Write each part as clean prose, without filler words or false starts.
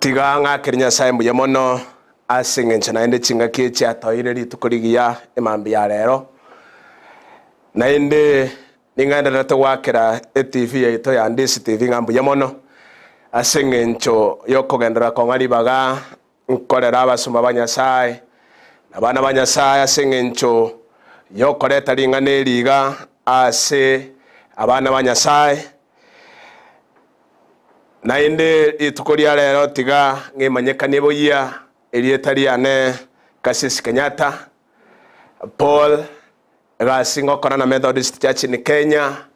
Tiga ng'akere Nyasae mbuya mono ase engencho naende chingaki echi atoeire rituko rigiya emambia ya rero. Naende ning'endererete goakera eTV yaito ya Ndisi TV ng'a mbuya mono ase engencho yokogenderera kong'a ribaga nkorera abasomba ba Nyasae na abana ba Nyasae ase engencho yokoreta ring'ana eri iga ase abana ba Nyasae. Naende rituko ria rero tiga ng'imanyekanie boyia erieta riane Kasisi Kenyatta Paul, egasi ngokora na Methodist Church in Kenya,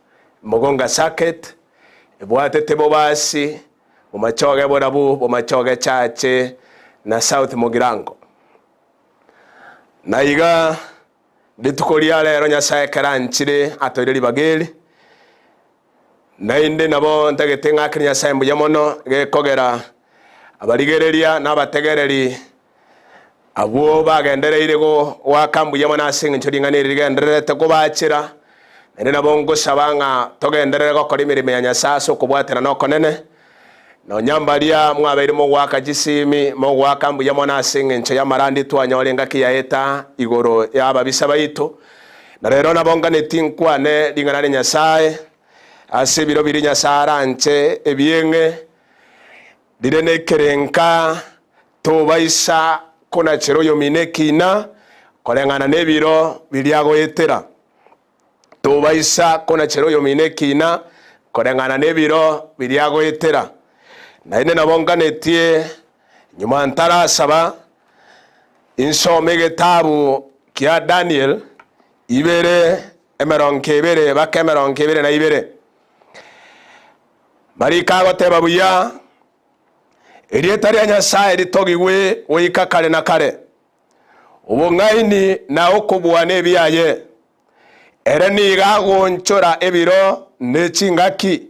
Mugunga Circuit, ebwatete Bobasi, Bomachoge Borabu, Bomachoge Church na South Mugirango. Na iga rituko ria rero Nyasae ekero anchire atoire ribaga eri, Naende nabo ntagete ng'akere Nyasae mbuya mono, gekogera abarigereria na abategereri abwo bagendereire goaka mbuya mono ase engencho ring'ana eri rigendererete kobachera. Naende nabo ngosaba ng'a togenderere gokora emeremo ya Nyasae ase okobwaterana okonene. Nonya mbaria mwabeire mogoaka chisimi, mogoaka mbuya mono ase engencho y'amarandi twanyora engaki yaeta igoro y'ababisa baito. Na rero nabo nganeti nkwane ring'ana ria Nyasae, ase ebiro biria Nyasae aranche ebieng'e rire nekerenka, tobaisa konachera oyomino ekina, koreng'ana nebiro biria agoetera. Tobaisa konachera oyomino ekiina koreng'ana nebiro biria agoetera. Naende nabo nganetie nyuma ntarasaba, insome egetabu kia Daniel ibere emerongo ebere baka emerongo ebere na ibere. Mariko agoteba buya, Erieta ria Nyasae ritogigwe goika kare na kare. Obong'aini na okobua nebiaye. Ere nigo agoonchora ebiro ne chingaki,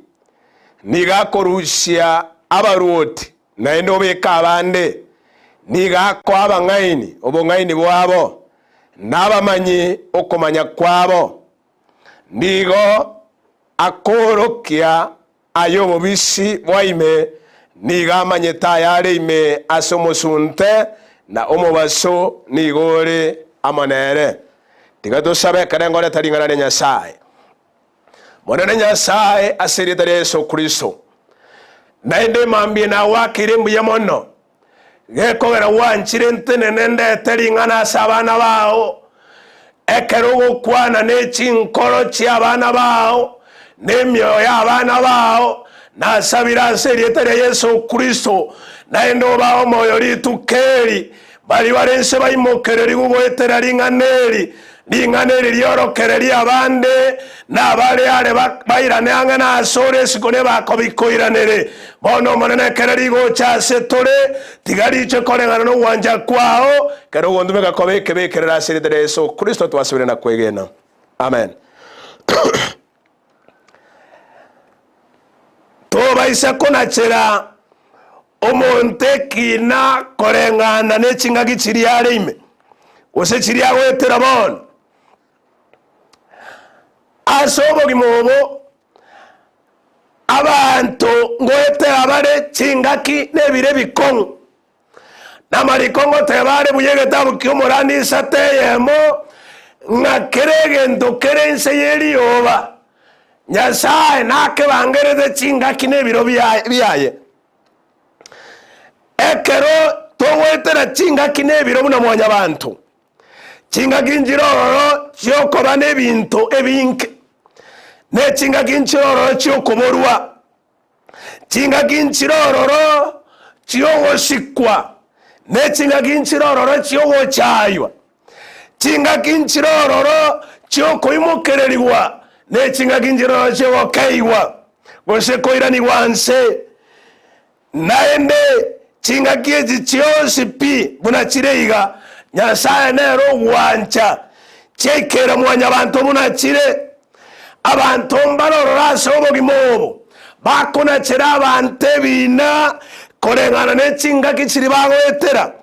nigo akorusia abaruoti naende obeka abande, nigo akoa abang'aini obong'aini bwabo, na abamanyi okomanya kwabo. Nigo akoorokia Aye obobisi bwa ime, nigo amanyete ayare ime ase omosunte, na omobaso nigo ore amo nere. Tiga tosabe ekero ngoreta ring'ana ria Nyasae. Monene Nyasae, ase erieta ria Yeso Kristo, naende mambia nagoakeire mbuya mono, gekogera gwanchire ntenene ndete ring'ana ase abana bao, ekero ogokwana ne chinkoro chi'abana bao, na emioyo y'abana bao, nasabire ase erieta ria Yeso Kristo, naende obae omoyo rituko eri, baria bare inse baimokererigwe goetera ring'ana eri, Ring'ana eri riorokererie abande, na abare are bairane ang'e nasore isiko nebakobikoiranere. Bono Omonene, ekero rigocha ase tore, tiga riche koreng'ana nogwancha kwao, ekero ogontumeka koba ekebekerero ase erieta ria Yeso Kristo twasabire na kwegena. Amen. Tobaisa konachera omonto ekiina koreng'ana ne chingaki chiria are ime, gose chiria agoetera bono. Ase obogima obo abanto ngoetera bare chingaki na ebiro ebikong'u, na amariko ngoteba are buya egetabu ki'omorani isato eyemo, ng'a kera egento kere inse y'erioba, Nyasae nakebangerete chingaki na ebiro biaye. Ekero togoetera chingaki na ebiro buna mwanyabanto, chingaki nchire ororo chi'okoba nebinto ebinge, ne chingaki nchire ororo chi'okoborwa. Chingaki nchire ororo chi'ogosikwa, ne chingaki nchire ororo chi'ogochaywa. Chingaki nchire ororo chi'okoimokererigwa, ne chingaki nchire ororo chi'ogokeigwa, gose koiranigwa nse. Naende chingaki echi chionsi pi buna chire iga, Nyasae nere ogwancha chiaikera mwanyabanto buna chire. Abanto mbarorore ase obogima obo, bakonachera abanto ebiina koreng'ana ne chingaki chiria bagoetera.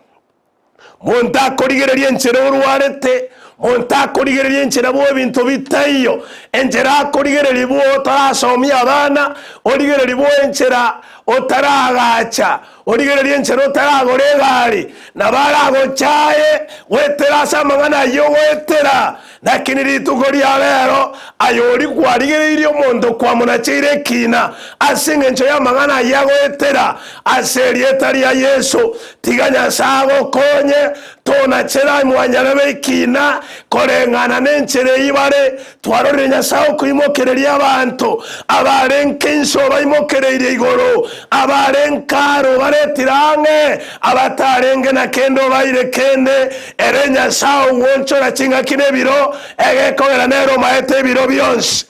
Monto akorigereria enchera orwarete, monto akorigereria enchera bwo ebinto bitaiyo, enchera akorigereria bwo otarasomia abana, origereria bwo enchera. otaraagacha, origererie enchera otaragora egari, nabo aragochaye goetera ase amang'ana ayio ogoetera. Lakini rituko ria rero aye oria kwarigereirie omonto kwamonacheire ekiina ase engencho y'amang'ana ayio agoetera, ase erieta ria Yeso, tiga Nyasae agokonye tonachera mwanyarebe ekiina koreng'ana nenchera eyio bare. Twarorire Nyasae okoimokereria abanto abarenge inse obaimokereirie igoro, abarenge are obaretire ang'e, abatarenge na kende obaire kende. Ere Nyasae ogwonchora chingaki na ebiro, egekogera nere omaete ebiro bionsi.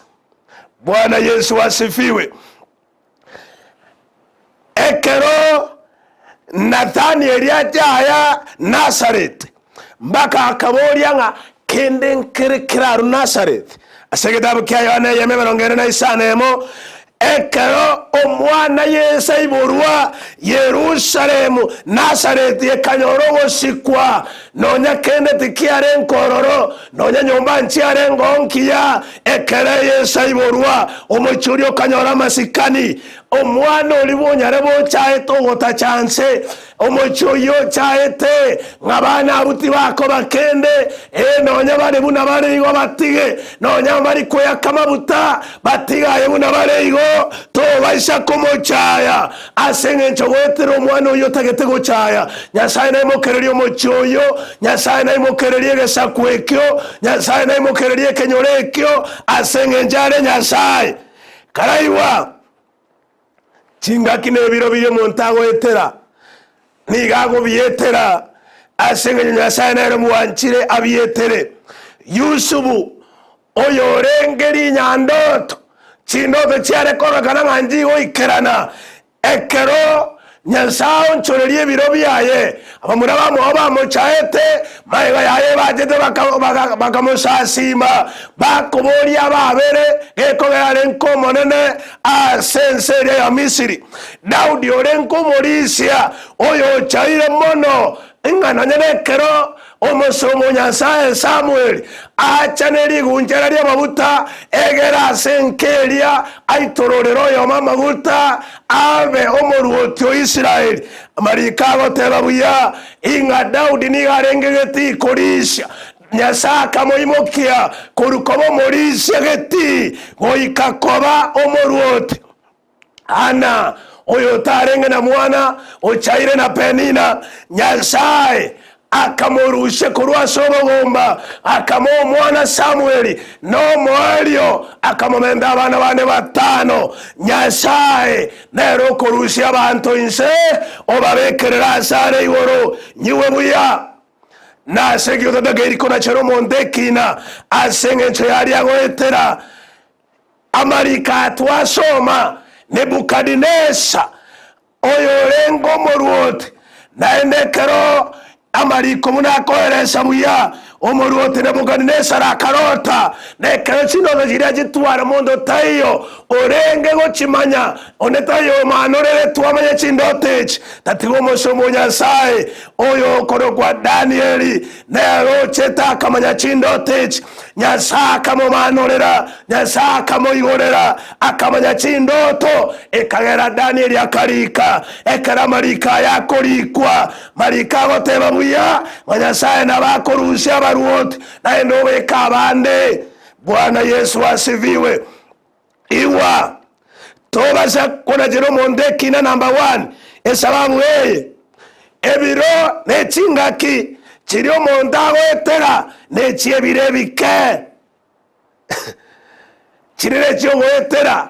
Bwana Yesu asifiwe. Ekero Nathanieli acha aya Nazareti, mpaka akaboria ng'a kende nkere kerarwe Nazareti. Ase egetabu kia Yohana eyemo emerongo ene na isano emo, ekero omwana Yeso aiborwa Yerusalemu, Nazareti ekanyora ogosikwa, nonya kende tikiarenge ororo, nonya nyomba nchiarenge nkiya. Ekero Yeso aiborwa, omochie oria okanyora amasikani. Omwana oria bw'onyare bochaete ogotacha nse, omochie oyio ochaete, ng'a abana abwo tibakoba kende, ee, nonya bare buna bare igo batige, nonya mbari kweaka amabuta, batige aye buna bare igo, tobaisa komochaya. Ase engencho goetera omwana oyio otagete gochaya, Nyasae naimokererie omochie oyio, Nyasae naimokererie egesaku ekio, Nyasae naimokererie ekenyoro ekio, ase engencho are Nyasae. Karaigwa chingaki na ebiro biria omonto agoetera, nigo agobietera ase engencho Nyasae nere bwanchire abietere. Yusufu oyorenge rinyandoto, chindoto chiare kororekana ng'a nchigoikerana, Ekero Nyasae aonchoreria ebiro biaye, abamura bamwabo bamochaete, magega yaye bachete bakamosasiima, bakoboria ababere gekogera arenge omonene ase ense eria ya Misiri. Daudi orenge omorisia oyochaire mono, ng'a nonya nekero Omosomba o Nyasae Samweli acha ne rigunchara ri'amaguta, egere ase enka eria aitororere oyomo amaguta abe omoruoti o Israeli. Amariko agoteba buya ing'a Daudi nigo arenge getii korisia. Nyasae akamoimokia korwa koba omorisia getii goika koba omoruoti. Ana, oyotarenge na mwana, ochaire na Penina, Nyasae akamorusia korwa ase obogomba, akamoa omwana Samweli, na omoerio akamomenta abana bande batano. Nyasae nere okorusia abanto inse, obabekerera asare igoro. Nyigwe buya, nase ki otatakeiri konachera omonto ekina ase engencho y'aria agoetera? Amariko aya twasoma, Nebukadinesa, oyorenge omoruoti, naende ekero amariko buna akoeresa buya, omoruoti Nebukadinesara akarota, na ekero chindoto chiria chitwara monto taiyo orenge gochimanya, onde taiyo omanoreretwe amanye chindoto echi, tatiga omosomba o Nyasae, oyokorokwa Danieli, nere ochete akamanya chindoto echi. Nyasae akamomanorera, Nyasae akamoigorera, akamanya chindoto, ekagera Danieli akarika. Ekero amariko aya akorikwa, mariko agoteba buya ng'a Nyasae nabo akorusia abaruoti, naende obeke abande. Bwana Yesu asifiwe. Igwa, tobasa konachera omonto ekina number one, esababu eye, ebiro ne chingaki chiria omonto agoetera nechiebiro ebike. Chiria echiogoetera,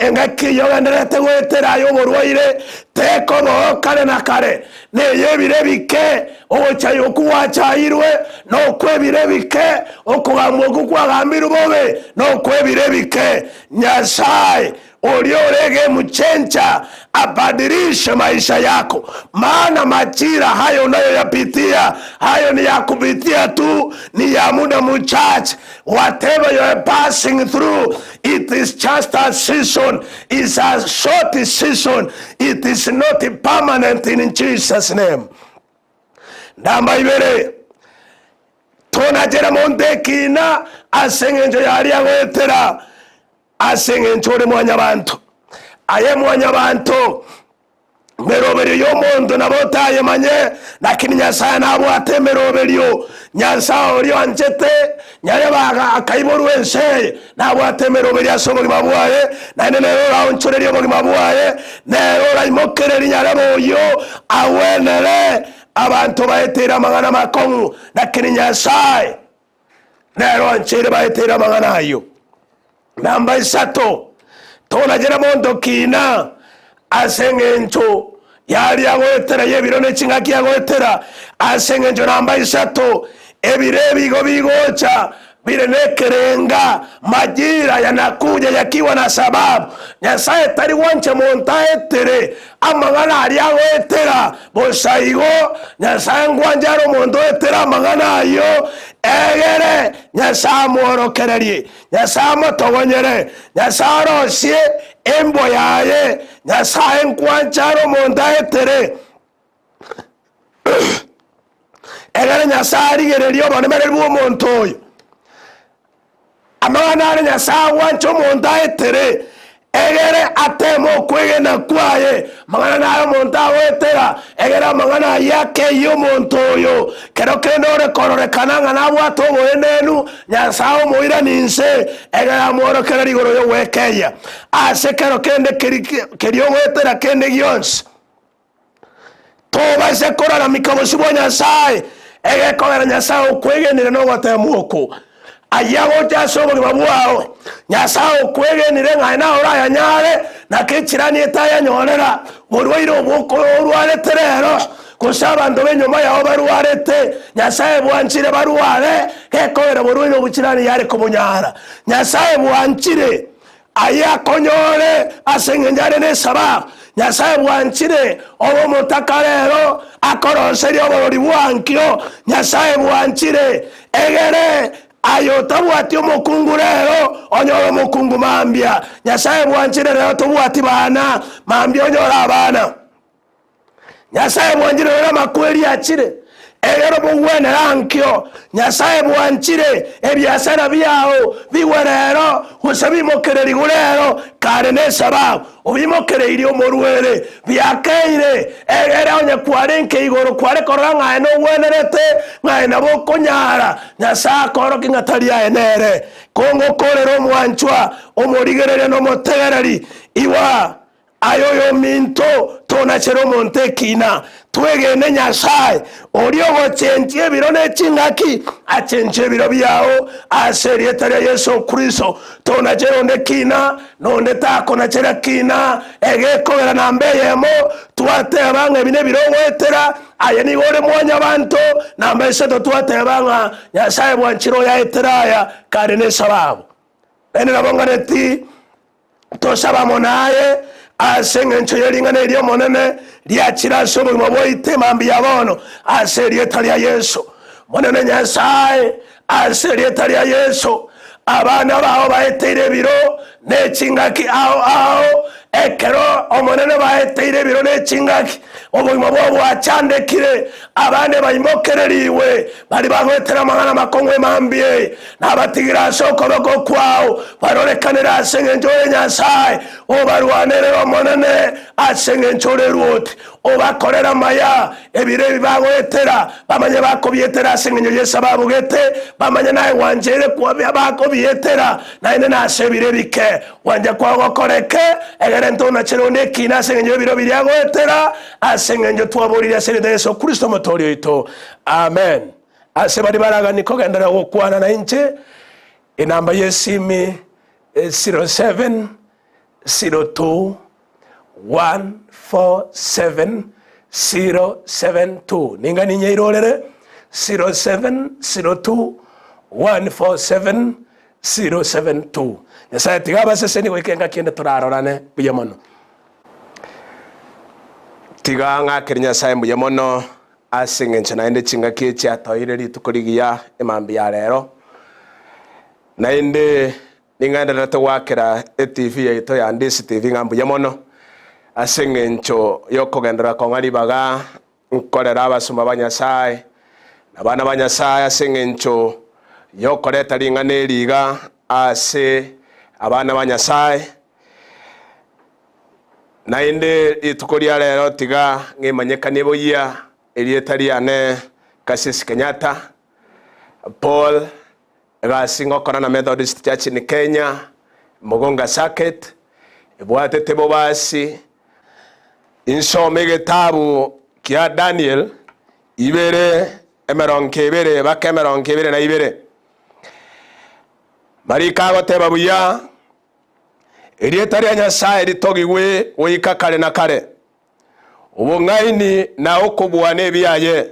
engaki eyio ogendererete goetera aye oborwaire, tekoboo kare na kare, ney'ebiro ebike, ogochaywa okwo gwachairwe, nokw'ebiro ebike, okogambwa okwo kwagambirwe bobe, nokw'ebiro ebike. Nyasae oria ore game changer abadilishe maisha yako, maana majira hayo unayoyapitia hayo ni ya kupitia tu, ni ya muda muchache. Whatever you are passing through, it is just a season, is a short season, it is not permanent in Jesus name. Namba ibere, tonachera monto ekina ase eng'encho yaria agoetera ase eng'encho ore mwanyabanto. Aye mwanyabanto, Emeroberio y'omonto nabo otayemanye, lakini Nyasae nabwate emeroberio. Nyasae oria oanchete nyarebaga akaiborwa ense eye, nabwate emeroberio ase obogima bwaye, naende nere oraonchorerie obogima bwaye, nere oraimokererie nyarebe oyio agwenere. Abanto baeteire amang'ana amakong'u, lakini Nyasae nere oancheire baeteire amang'ana ayio. Namba isato, tonachera monto kina ase engencho yaria agoetera y'ebiro ne chingaki agoetera. Ase engencho namba isato, ebiro ebi igo bigocha bire nekerenga, majira yanakuja yakiwa na sababu. Nyasae tari gwancha monto aetere amang'ana aria agoetera bosa igo. Nyasae ngwancha are omonto oetere amang'ana ayio, egere Nyasae amworokererie. Nyasae amotogonyere, Nyasae arosie embwa yaye, Nyasae nkwancha are omonto aetere. Egere Nyasae arigererie oboremereri bw'omonto oyo. Amang'ana are Nyasae agwancha omonto aetere, Egere ateeme okwegena kwaye, amang'ana naye omonto agoetera, egere amang'ana ayio akeyie omonto oyo. Kero kende ore kororekana ng'a nabwate oboenenu, Nyasae omoiranie inse, egere amworokererie igoro y'ogwekeyia. Ase kero kende keria ogoetera kende gionsi. Tobaise koraramika obosio bwa Nyasae, egekogera Nyasae okwegenire nogoteemwa oko. Ayio agocha ase obogima bwao. Nyasae okwegenire ng'a aye naye orayanyare, naki echirani etayanyorera. Borwaire obwo orwarete rero, gose abanto b'enyomba yao barwarete, Nyasae bwanchire barware, gekogera borwaire obwo chirani yare kobonyara. Nyasae bwanchire. Aye akonyore ase engencho are nesababu. Nyasae bwanchire obe omotaka rero, akoroserie oborori bwankio. Nyasae bwanchire egere aye otabwati omokungu rero, onyore omokungu mambia. Nyasae bwanchire rero tobwati bana, mambia onyore abana. Nyasae bwanchire rero amakweri achire, egere omogwenere ankio. Nyasae bwanchire ebiasara biao bigwe rero, gose bimokererigwe rero, kare nesababu obimokereirie omorwere. Biakeire, egere onye kwarenge igoro kware korora ng'a aye nogwenerete, ng'a aye nabo okonyara. Nyasae akoorokia ng'a tari aye nere. Kongokorera omwanchwa, omorigereria na omotegereri, igwa Aye oyominto, tonachere omonto ekiina, twegene Nyasae, oria ogochenchia ebiro ne chingaki, achenchie ebiro biao ase erieta ria Yeso Kristo. Tonachere onde kiina, na onde takonachera kiina. Egekogera namba eyemo, twateba ng'a ebi nebiro ogoetera, aye nigo ore mwanyabanto. Namba isato twateba ng'a Nyasae bwanchire oyaetere aya kare nesababu. Naende nabo nganeti Tosaba amo naye ase engencho ye ring'ana eri Omonene riachire ase obogima bwaito emambia ya bono, ase erieta ria Yeso. Monene Nyasae, ase erieta ria Yeso, abana bao baeteire ebiro ne chingaki ao ao, ekero Omonene baeteire ebiro ne chingaki, obogima bwao bwachandekire, abande baimokererigwe, Baria bagoetera amang'ana amakong'u emambia eye, nabatigire ase okoboko kwao, barorekanere ase engencho ore Nyasae, obarwanerere Omonene ase engencho ore Ruoti, obakorere amaya, ebiro ebi bagoetera, bamanye bakobietera ase engencho y'esababu gete, bamanye naye gwancheire bakobietera, naende nase ebiro ebike. Gwancha kwao gokoreke, egere ntonachere onde ekiina ase engencho y'ebiro biria agoetera, ase engencho twaborire ase erieta ria Yeso Kristo Omotoori oito. Amen. Ase baria baraganie kogenderera gokwana nainche, enamba y'esimi 07 02 147 072. Ninga ninyeirorere 07 02 147 072. Nyasae tiga abasesenie goika engaki ende torarorane buya mono. Tiga ng'akere Nyasae mbuya mono Ase engencho naende chingaki echi atoeire rituko rigiya emambia ya rero, naende ning'endererete goakera etivi yaito ya Ndisi TV ng'a mbuya mono ase engencho y'okogenderera kong'a ribaga nkorera abasomba ba Nyasae na abana ba Nyasae ase engencho y'okoreta ring'ana eri iga ase abana ba Nyasae. Naende rituko ria rero tiga ng'emanyekanie boyia erieta riane Cassius Kenyatta Paul, egasi ngokora na Methodist Church in Kenya, Mugunga Circuit, ebwatete bobasi. Insome egetabu kia Daniel ibere 20 baka 22. Mariko agoteba buya, Erieta ria Nyasae ritogigwe goika kare na kare, obong'aini na okobua nebiaye.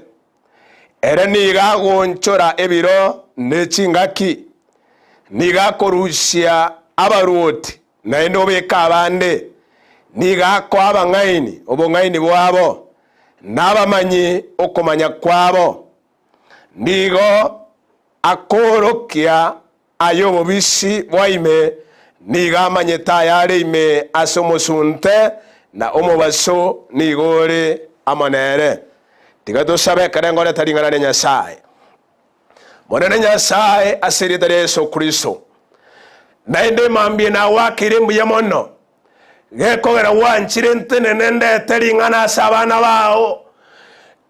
Ere nigo agoonchora ebiro ne chingaki, nigo akorusia abaruoti naende obeka abande, nigo akoa abang'aini obong'aini bwabo, na abamanyi okomanya kwabo. Nigo akoorokia ay'obobisi bwa ime, nigo amanyete ayare ime ase omosunte, na omobaso nigo ore amo nere. Tiga tosabe ekero ngoreta ring'ana ria Nyasae. Monene Nyasae, ase erieta ria Yeso Kristo, naende mambia nagoakeire mbuya mono, gekogera gwanchire ntenene ndete ring'ana ase abana bao,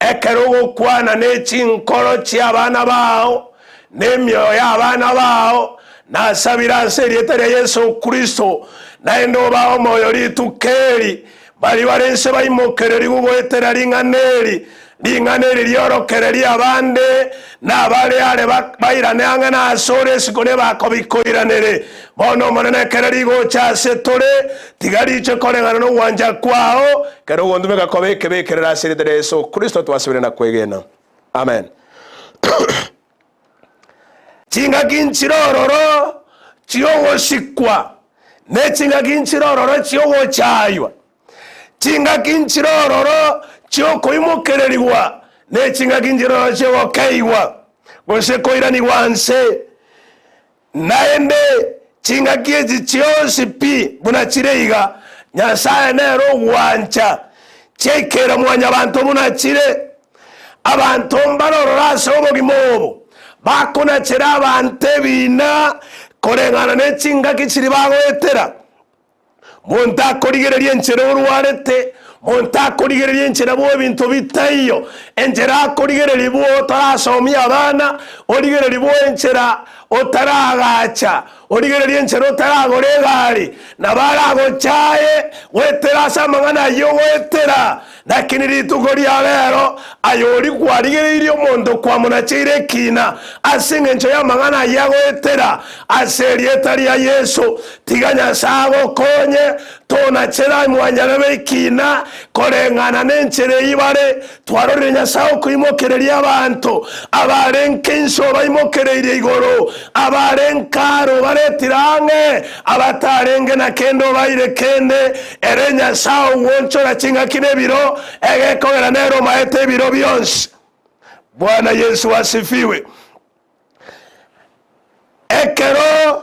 ekero ogokwana ne chinkoro chi'abana bao, na emioyo y'abana bao, nasabire ase erieta ria Yeso Kristo, naende obae omoyo rituko eri, baria bare inse baimokererigwe goetera ring'ana eri, Ring'ana eri riorokererie abande, na abare are bairane ang'e nasore isiko nebakobikoiranere. Bono Omonene, ekero rigocha ase tore, tiga riche koreng'ana nogwancha kwao, ekero ogontumeka koba ekebekerero ase erieta ria Yeso Kristo twasabire na kwegena. Amen. Chingaki nchire ororo chi'ogosikwa, ne chingaki nchire ororo chi'ogochaywa. Chingaki nchire ororo chi'okoimokererigwa, ne chingaki nchire ororo chi'ogokeigwa, gose koiranigwa nse. Naende chingaki echi chionsi pi buna chire iga, Nyasae nere ogwancha chiaikera mwanyabanto buna chire. Abanto mbare ororo ase obogima obo, bakonachera abanto ebiina koreng'ana ne chingaki chiria bagoetera. Monto akorigereria enchera orwarete, monto akorigereria enchera bwa ebinto bitaiyo, enchera akorigereria bwa otarasomia abana, origereria bwa enchera otaraagacha, origereria enchera otaragora egari, nabo aragochaye goetera ase amang'ana ayio ogoetera. Lakini rituko ria rero aye oria kwarigereirie omonto kwamonacheire ekiina ase engencho y'amang'ana ayio agoetera ase erieta ria Yeso, tiga Nyasae agokonye tonachera mwanyarebe ekiina koreng'ana nenchera eyio bare. Twarorire Nyasae okoimokereria abanto abarenge inse obaimokereirie igoro, abarenge are obaretire ang'e, abatarenge na kende obaire kende. Ere Nyasae ogwonchora ching'aki na ebiro, egekogera nere omaete ebiro bionsi. Bwana Yesu asifiwe. Ekero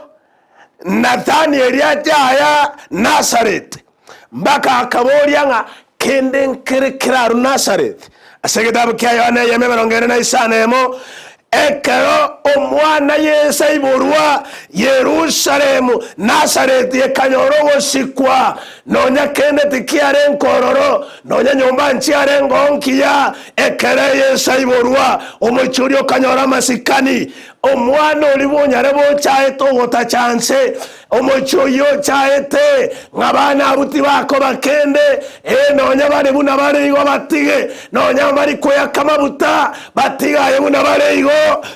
Nathanieli acha aya Nazareti, mpaka akaboria ng'a kende nkere kerarwe Nazareti. Ase egetabu kia Yohana eyemo 45, Ekero omwana Yeso aiborwa Yerusalemu, Nazareti ekanyora ogosikwa, nonya kende tikiarenge ororo, nonya nyomba nchiarenge nkiya. Ekero Yeso aiborwa, omochie oria okanyora amasikani. Omwana oria bw'onyare bochaete ogotacha nse, omochie oyio ochaete, ng'a abana abwo tibakoba kende, ee, nonya bare buna bare igo batige, nonya mbari koyaka amabuta, batige aye buna bare igo,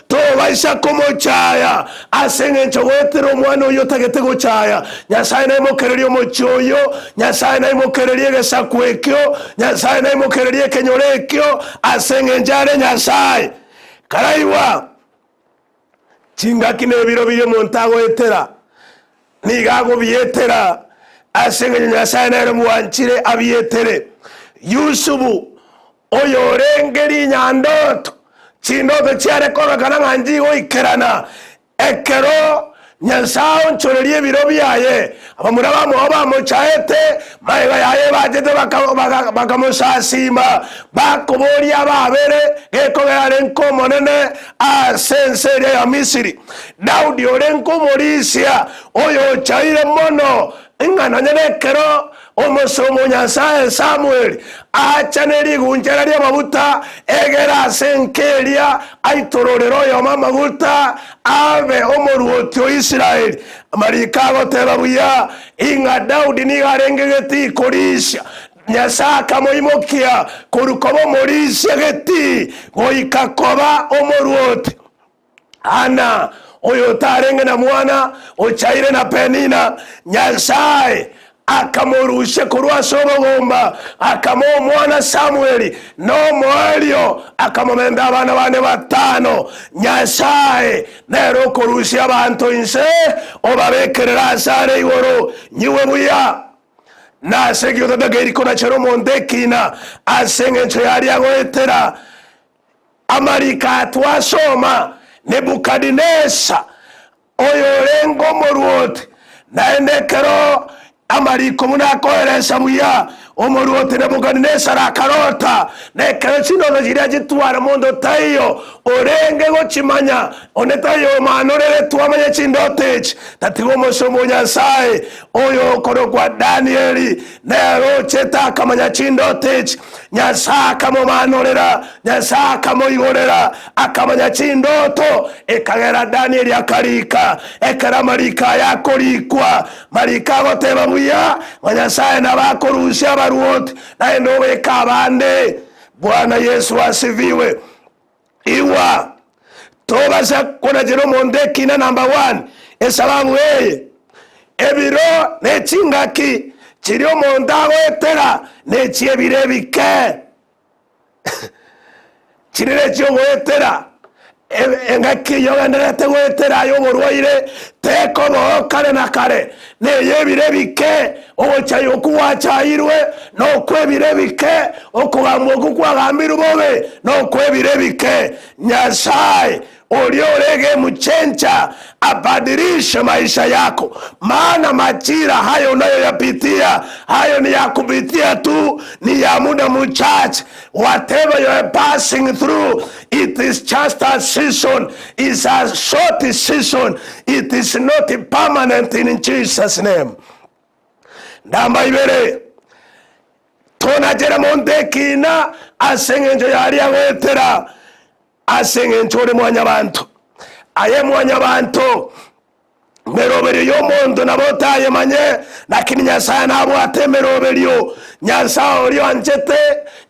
tobaisa komochaya. Ase engencho goetera omwana oyio otagete gochaya, Nyasae naimokererie omochie oyio, Nyasae naimokererie egesaku ekio, Nyasae naimokererie ekenyoro ekio, ase engencho are Nyasae. Karaigwa chingaki na ebiro biria omonto agoetera, nigo agobietera ase engencho Nyasae nere bwanchire abietere. Yusufu, oyorenge rinyandoto, chindoto chiare kororekana ng'a nchigoikerana, Ekero Nyasae aonchoreria ebiro biaye, abamura bamwabo bamochaete, magega yaye bachete bakamosasiima, bakoboria ababere gekogera arenge omonene ase ense eria ya Misiri. Daudi orenge omorisia, oyochaire mono. Ng'a nonya nekero omosomba o Nyasae Samweli acha ne rigunchara ri'amaguta, egere ase enka eria aitororere oyomo amaguta abe omoruoti o Israeli. Amariko agoteba buya ing'a Daudi nigo arenge getii korisia. Nyasae akamoimokia korwa koba omorisia getii goika koba omoruoti. Ana, oyotarenge na mwana, ochaire na Penina, Nyasae akamorusia korwa ase obogomba, akamoa omwana Samweli, na omoerio akamomenta abana bande batano. Nyasae nere okorusia abanto inse, obabekerera asare igoro. Nyigwe buya. Nase ki otatakeiri konachera omonto ekina ase engencho y'aria agoetera? Amariko aya twasoma, Nebukadinesa, oyorenge omorwoti, naende ekero amariko buna akoeresa buya, omorwoti Nebukadinesaro akarota, na ekero chindoto chiria chitware monto taiyo orenge gochimanya, onde taiyo omanoreretwe amanye chindoto echi, tatiga omosomba o Nyasae, oyokorokwa Danieli, nere ochete akamanya chindoto echi. Nyasae akamomanorera, Nyasae akamoigorera, akamanya chindoto, ekagera Danieli akarika. Ekero amariko aya akorikwa, mariko agoteba buya ng'a Nyasae nabo akorusia abaruoti, naende obeke abande. Bwana Yesu asifiwe. Igwa, tobasa konachera omonto ekina number one, esababu eye, ebiro ne chingaki chiria omonto agoetera nechiebiro ebike. Chiria nechiogoetera, engaki eyio ogendererete goetera aye oborwaire, tekoboo kare na kare, neye ebiro ebike, ogochaywa okwo gwachairwe, nokw'ebiro ebike, okogambwa okwo kwagambirwe bobe, nokw'ebiro ebike. Nyasae oria ore game changer abadilishe maisha yako, maana majira hayo unayoyapitia hayo ni ya kupitia tu, ni ya muda muchache. Whatever you are passing through, it is just a season, is a short season, it is not permanent in Jesus name. Namba ibere, tonachere monto ekina ase eng'encho yaria goetera ase eng'encho ore mwanyabanto. Aye mwanyabanto, Emeroberio y'omonto nabo otayemanye, lakini Nyasae nabwate emeroberio. Nyasae oria oanchete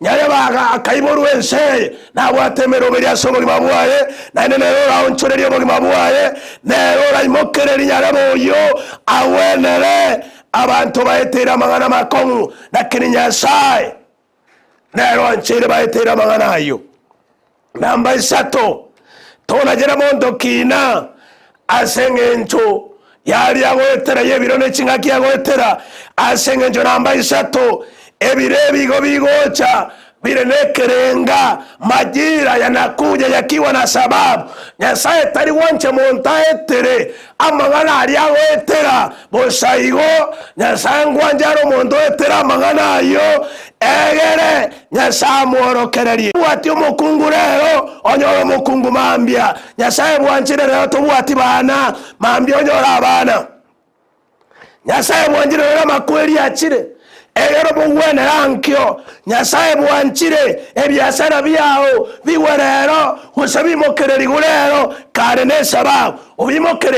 nyarebaga akaiborwa ense eye, nabwate emeroberio ase obogima bwaye, naende nere oraonchorerie obogima bwaye, nere oraimokererie nyarebe oyio agwenere. Abanto baeteire amang'ana amakong'u, lakini Nyasae nere oancheire baeteire amang'ana ayio. Namba isato, tonachera monto kina ase engencho yaria agoetera y'ebiro ne ching'aki agoetera. Ase engencho namba isato, ebiro ebi igo bigocha bire nekerenga, majira yanakuja yakiwa na sababu. Nyasae tari gwancha monto aetere amang'ana aria agoetera bosa igo. Nyasae ngwancha are omonto oetere amang'ana ayio, egere Nyasae amworokererie. Tobwati omokungu rero, onyore omokungu mambia. Nyasae bwanchire rero tobwati bana, mambia onyore abana. Nyasae bwanchire rero amakweri achire, egere obogwenere ankio. Nyasae bwanchire ebiasara biao bigwe rero, gose bimokererigwe rero, kare nesababu obimokererie.